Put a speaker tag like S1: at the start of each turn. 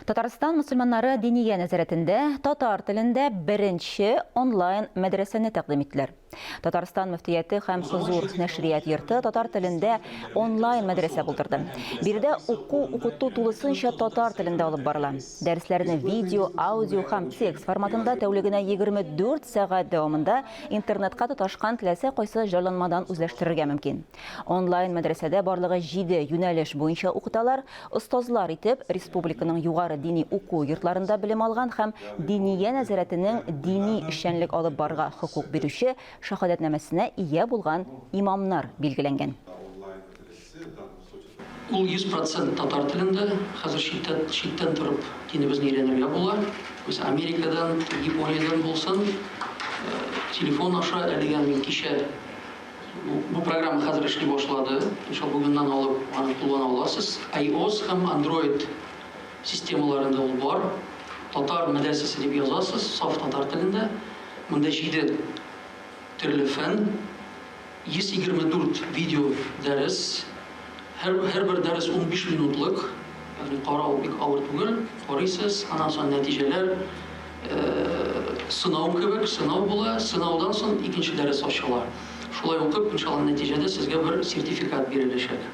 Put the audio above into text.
S1: Татарстан мөселманнары Диния нәзарәтендә татар телендә беренче онлайн мәдрәсәне тәкъдим иттеләр. Татарстан мөфтияте һәм Хозур нәшрият йорты татар телендә онлайн мәдрәсә булдырды. Биредә уку-укыту тулысынча татар телендә алып барыла. Дәресләрне видео, аудио һәм текст форматында тәүлегенә 24 сәгать дәвамында интернетка тоташкан теләсә кайсы җайланмадан үзләштерергә мөмкин. Онлайн мәдрәсәдә барлыгы җиде юнәлеш буенча укыталар. Остазлар итеп республиканың югары дини уку йортларында белем алган һәм Диния нәзарәтенең дини эшчәнлек алып барырга хокук бирүче шаһадәтнамәсенә ия булган имамнар билгеләнгән.
S2: Ул 100 процент татар телендә. Хәзер читтә, читтән торып динебезне өйрәнергә була. Мәсәлән, Америкадан, Япониядән булсын, телефон аша әлегә мин кичә Бу программа хәзер эшли башлады. Иншалла, бүгеннән алып аны куллана аласыз. iOS һәм Android системаларында ул бар. Татар мәдрәсәсе дип язасыз, саф татар телендә. Монда җиде төрле фән, 124 видео дәрес. Һәр, һәрбер дәрес 15 минутлык. Ягъни карау бик авыр түгел. Карыйсыз, аннан соң нәтиҗәләр сынау кебек, сынау була. Сынаудан соң икенче дәрес ачыла. Шулай укып, иншалла, нәтиҗәдә сезгә бер сертификат биреләчәк.